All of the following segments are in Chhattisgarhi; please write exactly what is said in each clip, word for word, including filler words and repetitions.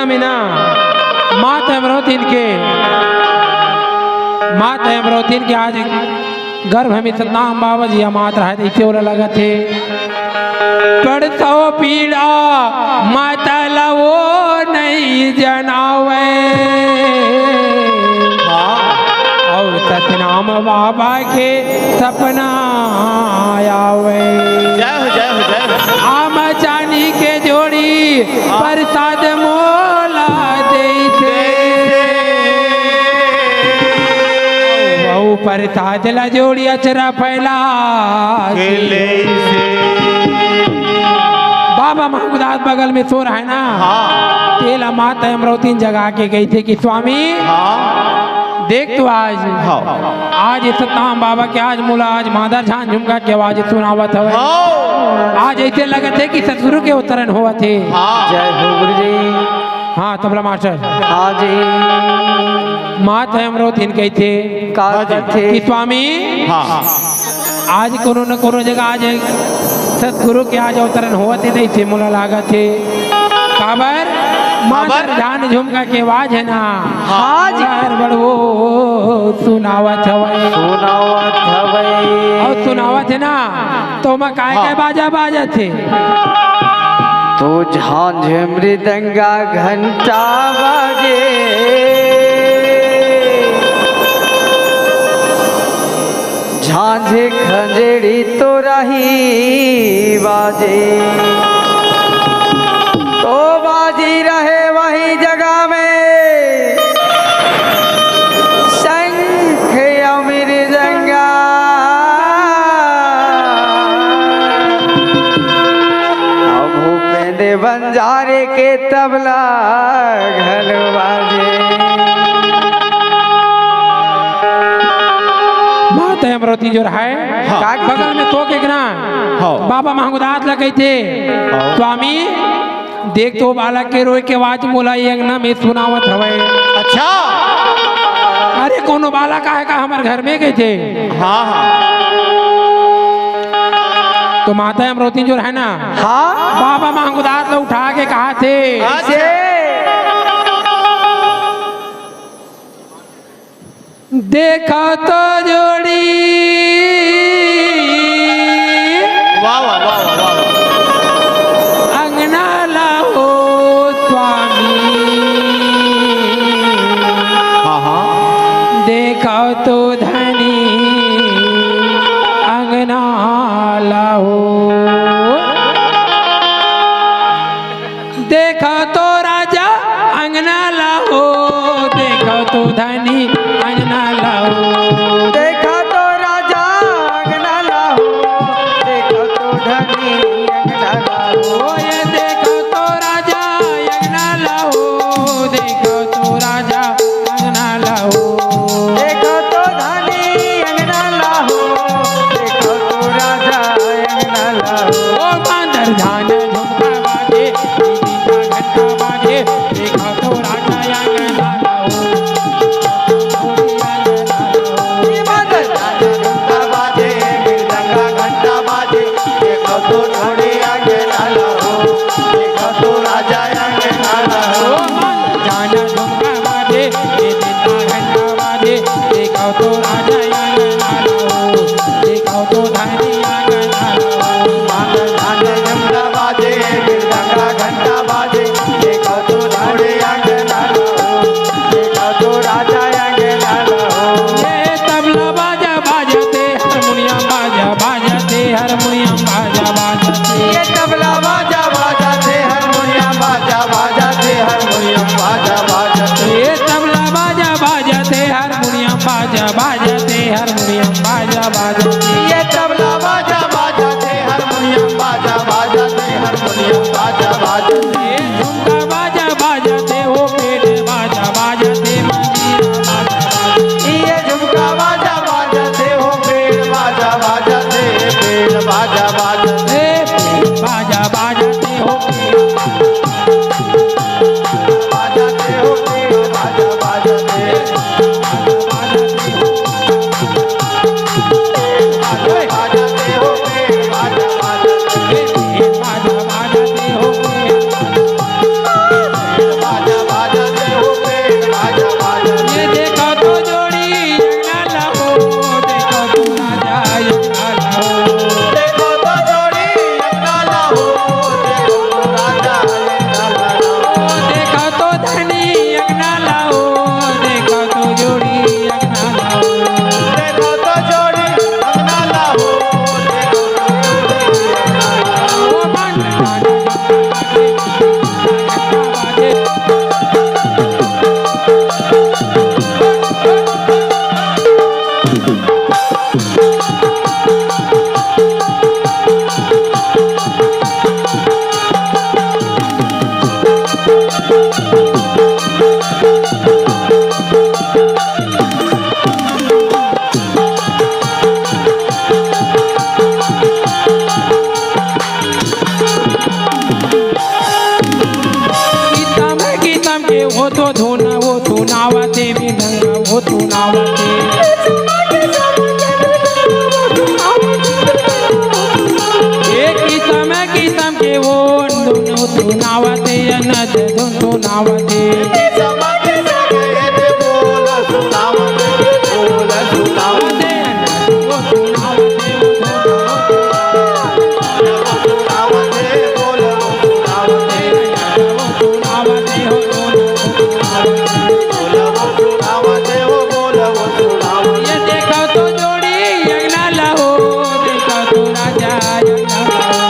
में ना, माता अमरौतिन के, माता अमरौतिन के आज गर्भ में सतनाम बाबा जी मात रहे, तइसे ओला लगत हे। परसव पीड़ा माता ला वो नइ जनावय। हाँ। अउ सतनाम बाबा के सपना आवय। जय हो, जय हो, जय हो। आम चानी के जोड़ी हाँ। परसाद मोला देइसे। देइसे। अउ परसाद ला जोड़ी अचरा फैला के लेइसे। बाबा महंगदास बगल में सो रहे ना। हाँ। तेला माता अमरौतिन जगा के कहिथे कि स्वामी, हाँ। देख तो आज, हाँ। आज सतनाम बाबा के आज मोला आज मादर झान झुमका के आवाज सुनावत हवय। हाँ। आज अइसे लगत हे कि सतगुरु के अवतरण होवत हे। हाँ। जय हो गुरु जी। हाँ, तबला मास्टर। हाँ जी। माता अमरौतिन कहिथे का हाँ जी। कथे? कि स्वामी, हाँ। आज कोनो न कोनो जगह आज सतगुरु के आज अवतरण होवत हे, तइसे मोला लागत हे। काबर? मादर झान झुमका के आवाज हे ना। हाँ जी। हर बड़ो सुनावत हवय। सुनावत हवय। अउ सुनावत हे ना, त ओमा काय हाँ। काय बाजा बाजत हे? तो झांझ मृदंगा घंटा बाजे, झांझ खंजड़ी तो रही बाजे, तो बाजी रहे वही जगह में शंख या मृदंगा। अब भूपेंद्र बंजारे के तबला घलो बाजे। माता अमरौतिन जो रहे, हाँ। बगल में तो के ना, हाँ। बाबा महंगदास ला कहिथे, हाँ। स्वामी, देख तो बालक के रोए के आवाज मोला ये अंगना में सुनावत हवय। अच्छा। अरे कोनो बालक आहे का हमर घर में कहिथे। हाँ, हाँ। तो माता अमरौतिन जो रहे ना, हाँ। बाबा महंगदास ला उठा के कहाथे। अच्छा। देखा तो जोड़ी वाह, वाह, वाह, वाह, वाह। अंगना ला हो स्वामी। हाँ, हाँ। देखा तो धनी अंगना ला हो। देखा तो राजा अंगना ला हो, देखा तो धनी अंगना ला हो। देखा तो राजा अंगना ला हो, देखा तो धनी अंगना ला हो। ओ ये देखा तो राजा अंगना ला हो, देखा तो राजा अंगना ला हो। देखा तो धनी अंगना ला हो, देखा तो राजा अंगना ला हो। ओ मादर झान झुमका बाजे, दीदी का घंटा एक किसम किसम के वो दुनो सुनावत हे, अनहद धुन सुनावत हे। ये देखो तो जोड़ी अंगना ला हो, देखो तो राजा अंगना ला हो।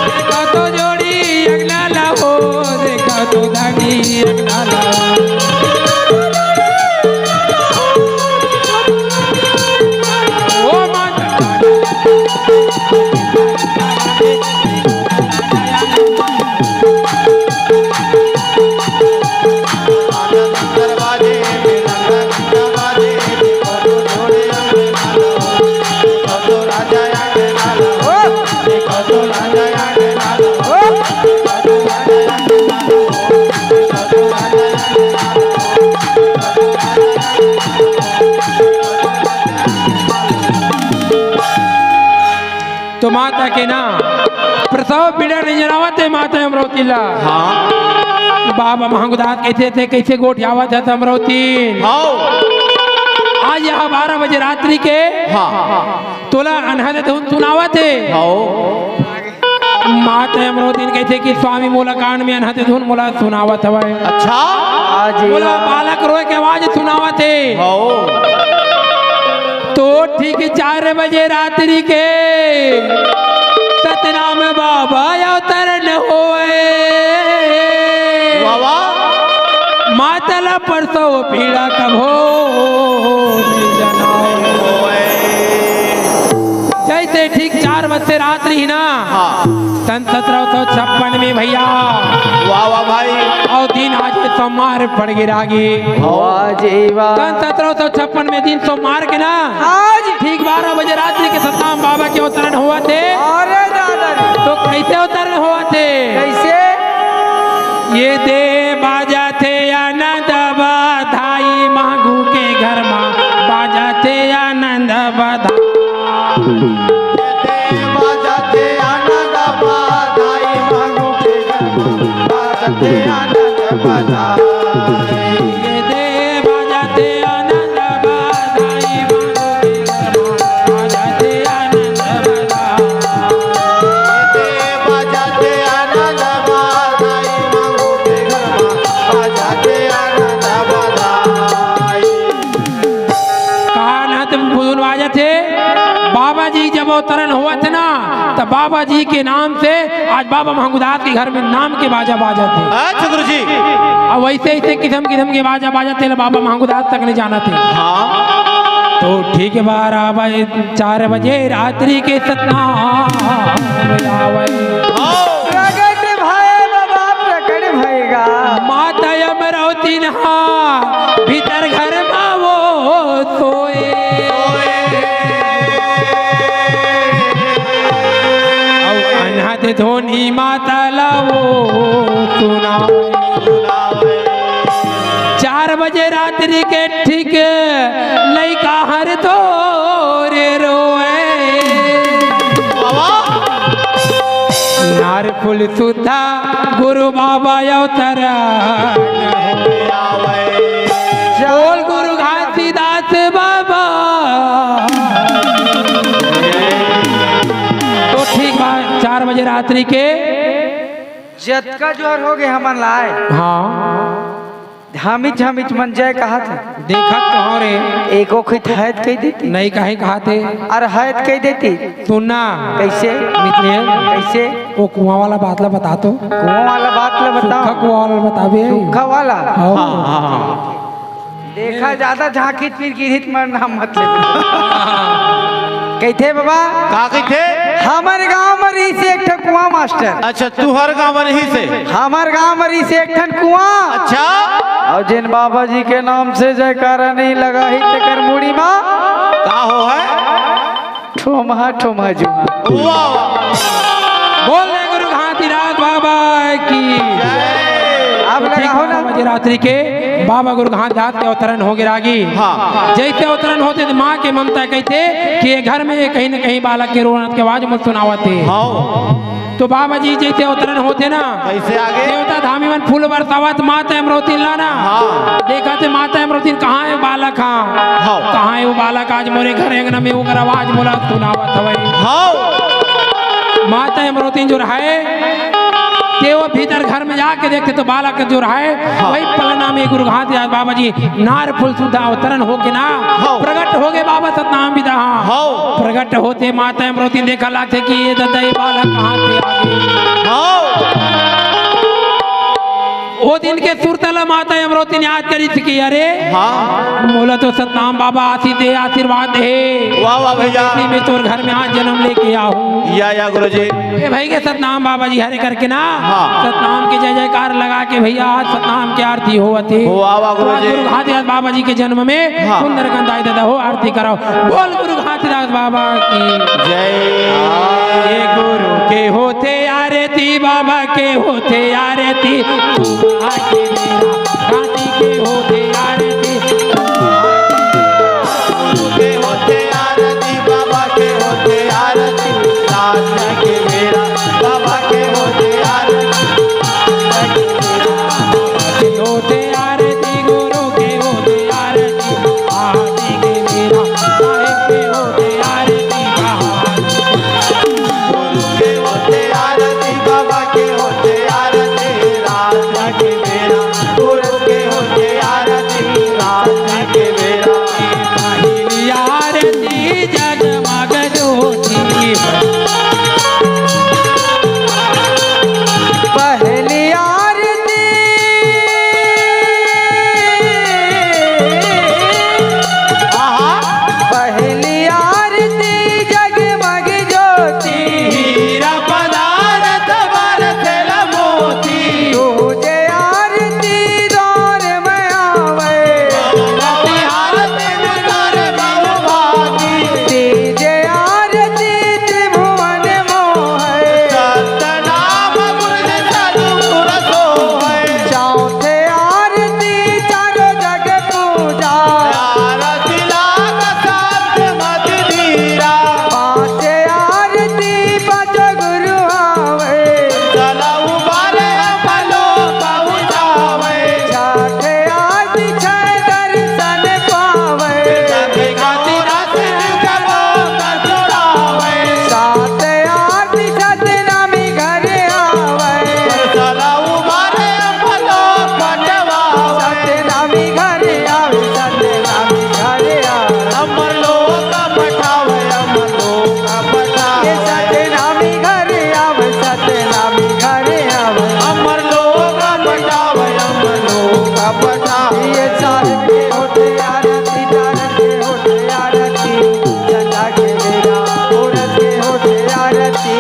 देखो तो जोड़ी अंगना ला हो, देखो तो धानी अंगना ला हो। ओ माता। तो माता के ना प्रसव पीड़ा नइ जनावत हे माता अमरौती ला। हाँ। बाबा महंगदास कइसे थे, कइसे गोठियावत हे अमरौती। हाँ। आज यहाँ बारह बजे रात्रि के हाँ। तोला अनहद धुन सुनावत हे। हाँ। माता अमरौती कहिथे कि स्वामी मोला कान में अनहद धुन मोला सुनावत हवय। अच्छा। हाँ जी। मोला बालक रोए के आवाज सुनावत हे। हाँ। तो ठीक चार बजे रात्रि के सतनाम बाबा अवतरण होए। वाह, वाह। माता ला प्रसव पीड़ा कभो नइ जनाए। जइसे ठीक चार बजे रात्रि ही ना, हाँ। सन सत्रह सौ छप्पन में भैया। वाह, वाह भाई। अउ दिन आज सोमवार पड़ गे रागी। वाह जी वाह। सन सत्रह सौ छप्पन में दिन सोमवार के ना, आज ठीक बारह बजे रात्रि के सतनाम बाबा के अवतरण होवत हे। अरे दादा रे। तो कइसे अवतरण होवत हे? कइसे? ये दे बाजत हे आनंद बधाई, मांगू के घर मा बाजत हे आनंद बधाई। कान ह त फुलुन बाजत हे। बाबा जी जब अवतरण होवत हे ना, त बाबा जी के नाम से आज बाबा महंगुदास के घर में नाम के बाजा बाजत हे। अच्छा गुरुजी। अउ वइसे, अइसे किसम किसम के बाजा बाजत हे, बाबा महंगुदास तक नइ जानत हे। हाँ। तो ठीक बारह बजे, चार बजे रात्रि के सतनाम आवय। हाँ। प्रकट भय बाबा, प्रकट भय गा। माता अमरौती नहा भीतर घर मा वो सोए। अउ अनहद धुन माता ला वो सुनावे। चार बजे रात्रि के ठीक लइका हर तोरे रोए। बाबा। नार फूल सुद्धा गुरु बाबा अवतरण। बोल गुरु घासीदास बाबा। तो ठीक बा, चार बजे रात्रि के जतका जोर हो गे हमन लाए। हाँ। झामिच झामिच मन जय कहत हे। देखत कहो रे। एको खित हयत कहि देती। नइ कहे कहत हे। अरे हयत कहि देती। सुन ना। कइसे? मिथिलेश। कइसे? ओ कुआं वाला बात ला बता तो। कुआं वाला बात ला बताओ। सूखा कुआं वाला बताबे। सूखा वाला? हाँ। हाँ, हाँ, हाँ। देखा, जादा झांकित फिर गिरहित मर नाम मत ले। कहिथे बाबा? का कहिथे? हमर गांव म रहिस एक ठन कुआं मास्टर। अच्छा, तुंहर गांव म रहिस हे? हमर गांव म रहिस एक ठन कुआं। अच्छा। अउ जेन बाबा जी के नाम से जयकारा नइ लगाही, तेकर मुड़ी म का हो हे? ठोमहा ठोमहा जुहा। वाह, वाह। बोल रे गुरु घासीदास बाबा की। जय। अब ठीक लगाओ ना। बारह बजे रात्रि के बाबा गुरु घासीदास के अवतरण होगे रागी। हाँ। जइसे अवतरण होथे त माँ के ममता कहिथे कि ये घर में कहीं न कहीं बालक के रोना के आवाज मोला सुनावत हे। हाँ। तो बाबा जी जइसे अवतरण होथे ना, कइसे आगे? देवता धामी मन फूल बरसावत, माता अमरौतिन ला ना। हाँ। देखथे माता अमरौतिन, कहाँ हे बालक? हाँ। हाँ। कहाँ हे वो बालक? आज मोरे घर अंगना में ओकर आवाज मोला सुनावत हवय। हाँ। माता अमरौतिन जो रहय, ते वो भीतर घर में जाके देखथे तो बालक जो रहय, हाँ। वही पलना में गुरु घासीदास बाबा जी नार फूल सुद्धा अवतरण होके ना, हाँ। प्रगट होगे बाबा सतनाम बिदा। हाँ। हाँ। प्रगट होथे माता अमरौतिन देखा लागथे कि ये ददा, ये बालक कहाँ से आ गे? हाँ। ओ दिन के सुरता ला माता अमरौतिन याद करिस कि अरे, हाँ। मोला तो सतनाम बाबा आशीष दे, आशीर्वाद दे। वाह, वाह भैया। बेटी में तोर घर में आज जन्म लेके आहूँ। या, या गुरुजी। ए भाई के सतनाम बाबा जी हरे करके ना, हाँ। सतनाम के जय जयकार लगा के भैया आज सतनाम के आरती होवत हे। वाह, वाह तो आज गुरुजी। गुरु घासीदास बाबा जी के जन्म में हाँ। सुंदर कंदाई दादा हो आरती कराओ। बोल गुरु घासीदास बाबा की जय। ये गुरु के होथे आरती, बाबा के होथे आरती, आके मेरा घासी के होथे आरती। गुरु के होथे आरती, बाबा के होथे आरती, राजा के मेरा बाबा के होथे आरती। के होथे आरती, गुरु के होथे आरती, आदि के मेरा साहेब के होथे आरती। गुरु के होथे आरती, बाबा के होथे आरती, राजा के मेरा गुरु के होथे आरती, राजा के मेरा। पहली आरती जगमग ज्योति। पहली आरती। आहा। पहली आरती जगमग ज्योति। हीरा पदारथ बरसेला मोती। दूजे आरती द्वार में आवे। आवे आरती में द्वार में भागी। तीजे आरती त्रिभुवन मोहय। सतनाम गुरु सतगुरु सोहय। चौथे आरती चारों जग पूजा। आरती लाग शब्द मत धीरा। पाँचे आरती पाँचों गुरु आवे। चला उबारे हम लोग पहुँचावे। छठे आरती छह दर्शन पावे। सभी खातिर आशीष जगो का चुरावे। सात आरती सतनामी घर आवे। चला उबारे हम लोग पटवावे। सतनामी घर आवे, सतनामी घर आवे। अमर लोग का पठावे, अमर लोग का पठावे। ये सतनामी घर आवे, सतनामी घर आवे। अमर लोग का पठावे, अमर लोग का पठावे। ये साहेब के होथे आरती, दानव के होथे आरती, चंदा के मेरा, औरत के होथे आरती।